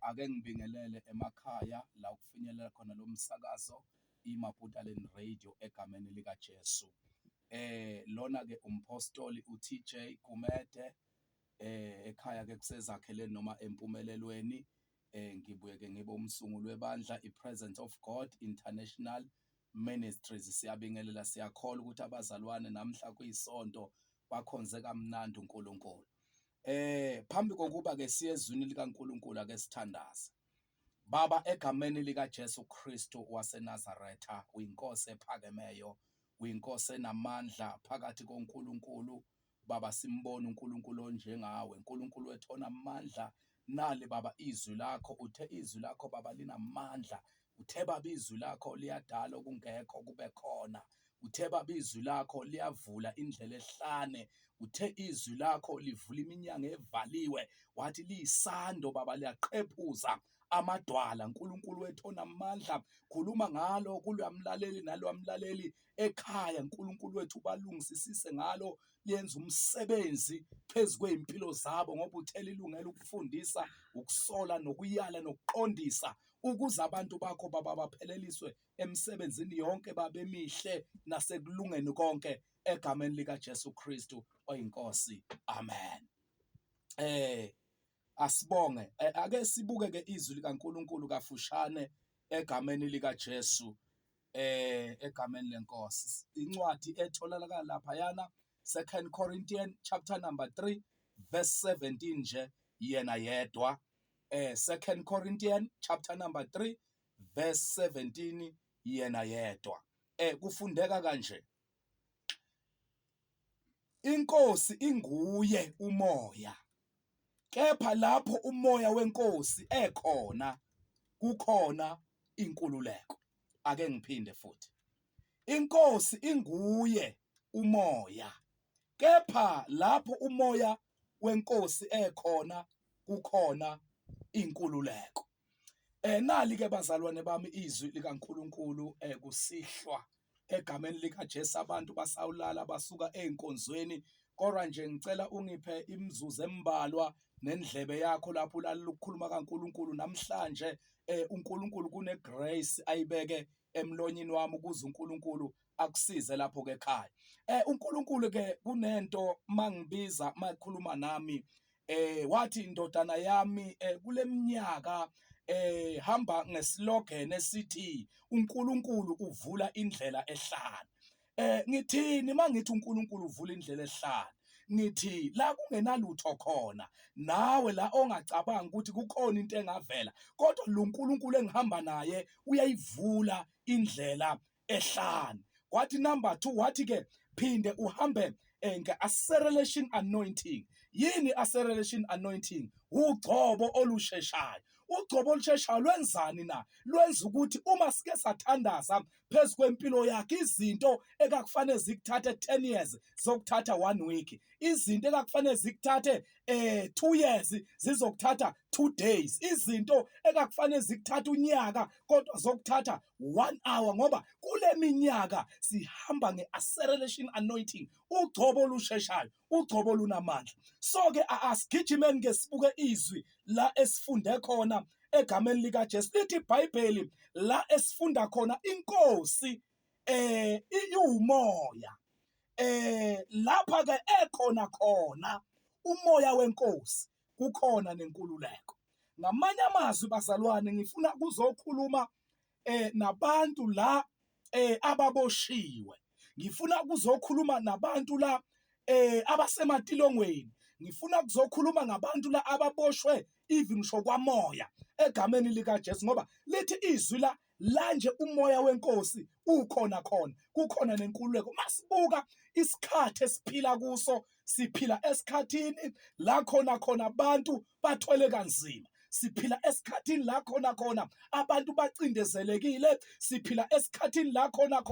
Ake ngibingelele emakhaya la kufinyelela khona lo msakazo iMaputaleni Radio egameni lika Jesu. Lona ke umpostoli uTJ Gumede, ekhaya ke kusezakheleni noma empumelelweni. Ngibuye ke ngibe umsunguli webandla iPresence of God International Ministries. Siyabingelela, siyakholwa ukuthi abazalwane namhla kuyisonto bakhonze kamnandi uNkulunkulu. Phambi kokuba ke siye ezwini likaNkulunkulu, ake sithandaze. Baba, egameni lika Jesu Kristu waseNazaretha, uyinkosi ephakemeyo, uyinkosi enamandla phakathi koNkulunkulu. Baba, simbona uNkulunkulu onjengawe, uNkulunkulu wethu onamandla. Nali Baba izwi lakho, uthe izwi lakho Baba linamandla, uthe Baba izwi lakho liyadala okungekho kube khona, uthe Baba izwi lakho liyavula indlela ehlane, uthe izwi lakho livula iminyango evaliwe, wathi liyisando Baba liyaqhephuza amadwala. Nkulunkulu wethu onamandla, khuluma ngalo kulwamlaleli nalwamlaleli ekhaya. Nkulunkulu wethu, balungisisise ngalo, liyenza umsebenzi phezu kwey'mpilo zabo, ngoba uthela ilungelo ukufundisa, ukusola, nokuyala, nokuqondisa, ukuze abantu bakho Baba bapheleliswe emsebenzini yonke babemihle nasekulungeni konke, egameni lika Jesu Kristu oyinkosi, amen. Asibonge. Ake sibuke ke izwi likaNkuluNkulu kafushane egameni lika Jesu, egameni lenkosi. Incwadi etholakala lapha yana 2 Corinthians chapter number 3 verse 17 nje yena yedwa. 2 Corinthians chapter number 3 verse 17 yena yedwa. Kufundeka kanje: Inkosi inguye umoya, kepha lapho umoya wenkosi ekhona kukhona inkululeko. Ake ngiphinde futhi: Inkosi inguye umoya, kepha lapho umoya wenkosi ekhona kukhona inkululeko. Nali ke bazalwane bami izwi likaNkuluNkulu kusihlwa egameni lika Jesu. Abantu basawulala basuka einkonzweni, kodwa nje ngicela ungiphe imizuzu embalwa nendlebe yakho lapho ulalela ukukhuluma kaNkuluNkulu namhlanje. uNkulunkulu kune grace ayibeke emlonyeni wami ukuze uNkulunkulu akusize lapho ke ekhaya. uNkulunkulu ke kunento mangibiza makhuluma nami, wathi, "Indodana yami, kuleminyaka hamba ngeslogan esithi uNkulunkulu uvula indlela ehlane." Ngithini mangithi uNkulunkulu uvula indlela ehlane? Ngithi la kungenalutho khona, nawe la ongacabanga ukuthi kukhona into engavela, kodwa lo uNkulunkulu engihamba naye uyayivula indlela ehlane. Kwathi number 2 wathi ke, "Phinde uhambe nge-acceleration anointing." Yini acceleration anointing? Ugcobo olusheshayo. Ugcobo olusheshayo lwenzani na? Lwenza ukuthi uma sike sathandaza phezu kwempilo yakhe, izinto ekakufanele zikuthathe 10 years zokuthatha 1 week, izinto ekakufanele zikuthathe 2 years zizokuthatha 2 days, izinto ekakufanele zikuthatha unyaka kodwa zokuthatha 1 hour, ngoba kule minyaka sihamba ngeacceleration anointing, ugcobo olusheshayo, ugcobo olunamandla. So ke asigijimeni ke sibuke izwi la esifunde khona egameni lika Jesu. Lithi iBhayibheli la esifunda khona, inkosi iwumoya. Lapha ke ekhona khona umoya wenkosi kukhona nenkululeko. Ngamanye amazwi bazalwane, ngifuna kuzokhuluma nabantu la ababoshiwe, ngifuna kuzokhuluma nabantu la abasematilongweni, ngifuna kuzokhuluma ngabantu la ababoshwe even ngisho kwamoya egameni lika Jesu, ngoba lithi izwi la lanje umoya wenkosi ukhona khona kukhona nenkululeko. Masibuka isikhathi esiphila kuso, siphila esikhathini la khona khona abantu bathwele kanzima, siphila esikhathini la khona khona abantu bacindezelekile, siphila esikhathini la khona khona